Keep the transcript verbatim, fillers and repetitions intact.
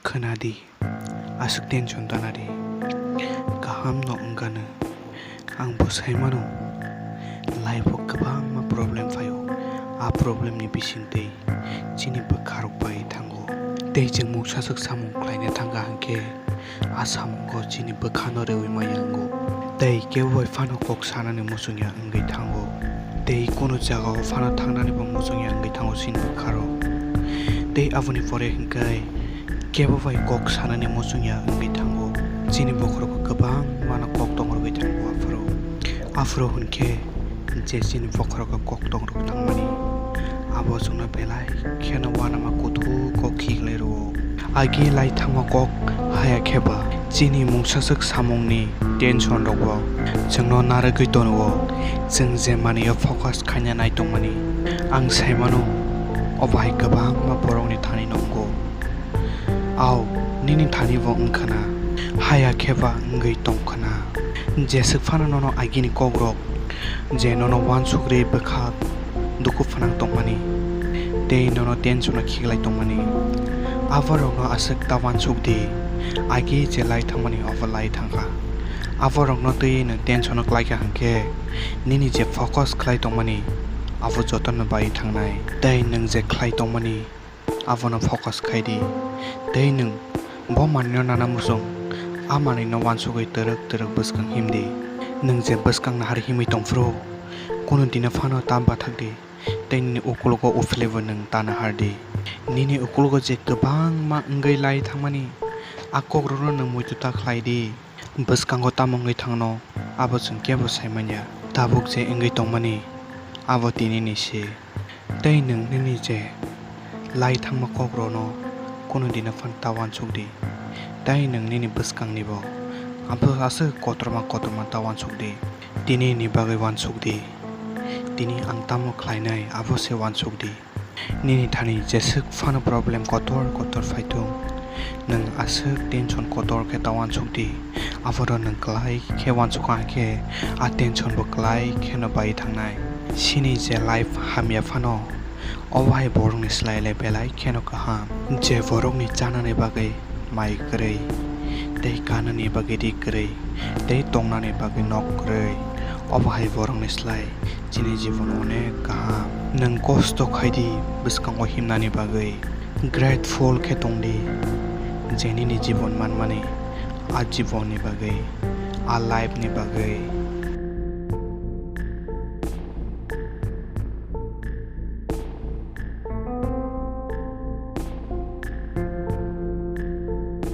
Khwnadi, aswk tension tanadi, kaham no wngkano. Ang bo saimano, life o kwbangma problem phaio. A problem ni bisingtwi chini bwkha rok bai thango. Tei chwng mungsa swk samung khlaina thangkha hwnkhe, a samungo chini bwkhano reui maya wngo. Tei kebo bai phano kok sanani muchungya wngwi thango. Tei kunu jagao phano thangnani bo muchungya wngwi thango chini bwkha rok. Tei aboni pore hwnkhe kebo bai kok sanani muchungya wngwi thango. Chini bokhorogo kwbangmano kok tongrogwi thango aphuru. Aphuru hwnkhe je chini bokhorogo kok tongrok thangmani, abo chwngno belai kheno uanama kuthuk kok khiklai rwo. Agi lai thangma kok haya khe ba chini mungsaswk samungni tension rokbo chwngno narwgwi tono. Chwng je manwi o focus khaina nai tongmani, ang saimano obo hai kwbangma borokni thani nongo. Ao, nini thani bo wngkha na, haya khe ba wngwi tongkha na. Jeswk phano nono agini kokrok je nono uansuk rwi bwkha dukhu phnang tongmani tei nono tension o khiklai tongmani, aborokno aswk ta uansuk di. Agi je lai thangmani obo lai thangkha. Aborokno twiwi nwng tension o klaikha hwnkhe nini je focus khlai tongmani abo jotono bai thangnai. Tei nwng je khlai tongmani abono focus khai di. Tei nwng bo manwino nana muchung, a manwino uansugwi twrwk twrwk bwskang him di. Nwng je bwskang nahar himwi tongphuru, kunu dino phano ta bathak di, tei nini ukologo uphilwibo nwng ta nahar di. Nini ukologo je kwbangma wngwi lai thangmani, a kokrokno nwng muitu ta khlai di. Bwskango tamo wngwi thangno, abo chwng kebo sai manya. Tabuk je wngwi tongmani, abo tinini se. Tei nwng nini je lai thangma kokrokno kunu dino phano ta uansuk di. Tei nwng nini bwskangnibo abo aswk kotorma kotorma ta uansuk di. Tini ni bagwi uansuk di. Tini ang tamo khlainai, abo se uansuk di. Nini thani jeswk phano problem kotor kotor phai thung, nwng aswk tension kotor khe ta uansuk di. Aphuru nwng klai khe uansuk kha khe, a tension bo klai kheno bai thangnai. Chini je life hamya phano, obo hai borokni slai le belai kheno kaham. Je borokni chanani bagwi mai kwrwi, tei kanani bagwi ri kwrwi, tei tongnani bagwi nok kwrwi, obo hai borokni slai chini jibon onek kaham. Nwng kosto khai di bwskango himnani bagwi, grateful khe tong di je nini jibon manmani, a jibonni bagwi, a life ni bagwi.